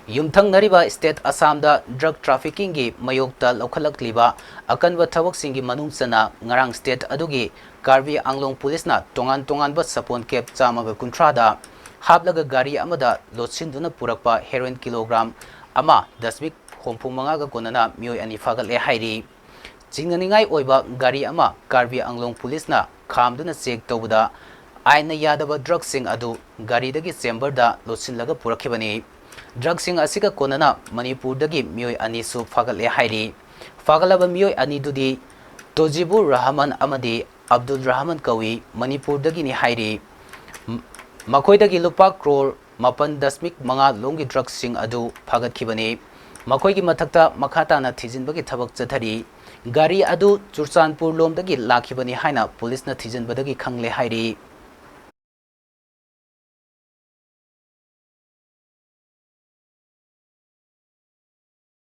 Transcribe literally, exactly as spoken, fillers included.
ꯌꯨꯝꯊꯪꯅꯔꯤꯕ state ꯑꯁꯥꯝꯗ drug traffickingꯒꯤ ꯃꯥꯌꯣꯛꯇ ꯂꯧꯈꯠꯂꯛꯂꯤꯕ ꯑꯀꯟꯕ ꯊꯕꯛꯁꯤꯡꯒꯤ ꯃꯅꯨꯡ ꯆꯟꯅ ꯉꯔꯥꯡ state ꯑꯗꯨꯒꯤ ꯀꯥꯔꯕꯤ ꯑꯪꯂꯣꯡ ꯄꯨꯂꯤꯁꯅ ꯇꯣꯉꯥꯟ ꯇꯣꯉꯥꯟꯕ ꯁꯥꯄꯣꯟ ꯀꯦꯞ ꯆꯥꯝꯃꯒ ꯀꯨꯟꯊ꯭ꯔꯥꯗ ꯍꯥꯞꯂꯒ ꯒꯥꯔꯤ ꯑꯃꯗ ꯂꯣꯠꯁꯤꯟꯗꯨꯅ ꯄꯨꯔꯛꯄ heroin kilogram ꯑꯃ ꯗꯁꯃꯤꯛ ꯍꯨꯝꯐꯨ ꯃꯉꯥꯒ ꯀꯣꯟꯅꯅ ꯃꯤꯑꯣꯏ ꯑꯅꯤ ꯐꯥꯒꯠꯂꯦ ꯍꯥꯏꯔꯤ꯫ ꯆꯤꯡꯅꯅꯤꯡꯉꯥꯏ ꯑꯣꯏꯕ ꯒꯥꯔꯤ ꯑꯃ ꯀꯥꯔꯕꯤ ꯑꯪꯂꯣꯡ ꯄꯨꯂꯤꯁꯅ ꯈꯥꯝꯗꯨꯅ check ꯇꯧꯕꯗ ꯑꯥꯏꯟꯅ ꯌꯥꯗꯕ drugꯁꯤꯡ ꯑꯗꯨ ꯒꯥꯔꯤꯗꯒꯤ chamberꯗ ꯂꯣꯠꯁꯤꯜꯂꯒ ꯄꯨꯔꯛꯈꯤꯕꯅꯤ꯫ Drugꯁꯤꯡ ꯑꯁꯤꯒ ꯀꯣꯟꯅꯅ ꯃꯅꯤꯄꯨꯔꯗꯒꯤ ꯃꯤꯑꯣꯏ ꯑꯅꯤꯁꯨ ꯐꯥꯒꯠꯂꯦ ꯍꯥꯏꯔꯤ꯫ ꯐꯥꯒꯠꯂꯕ ꯃꯤꯑꯣꯏ ꯑꯅꯤꯗꯨꯗꯤ ꯇꯣꯖꯤꯕꯨꯔ ꯔꯍꯃꯟ ꯑꯃꯗꯤ ꯑꯕꯗꯨꯜ ꯔꯍꯃꯟ ꯀꯧꯏ, ꯃꯅꯤꯄꯨꯔꯗꯒꯤꯅꯤ ꯍꯥꯏꯔꯤ꯫ ꯃ-, ꯃꯈꯣꯏꯗꯒꯤ ꯂꯨꯄꯥ ꯀ꯭ꯔꯣꯔ ꯃꯥꯄꯟ ꯗꯁꯃꯤꯛ ꯃꯉꯥ ꯂꯣꯝꯒꯤ drugꯁꯤꯡ ꯑꯗꯨ ꯐꯥꯒꯠꯈꯤꯕꯅꯤ꯫ ꯃꯈꯣꯏꯒꯤ ꯃꯊꯛꯇ ꯃꯈꯥ ꯇꯥꯅ ꯊꯤꯖꯤꯟꯕꯒꯤ ꯊꯕꯛ ꯆꯠꯊꯔꯤ꯫ ꯒꯥꯔꯤ ꯑꯗꯨ ꯆꯨꯔꯆꯥꯟꯄꯨꯔ ꯂꯣꯝꯗꯒꯤ ꯂꯥꯛꯈꯤꯕꯅꯤ ꯍꯥꯏꯅ ꯄꯨꯂꯤꯁꯅ ꯊꯤꯖꯤꯟꯕꯗꯒꯤ ꯈꯪꯂꯦ ꯍꯥꯏꯔꯤ꯫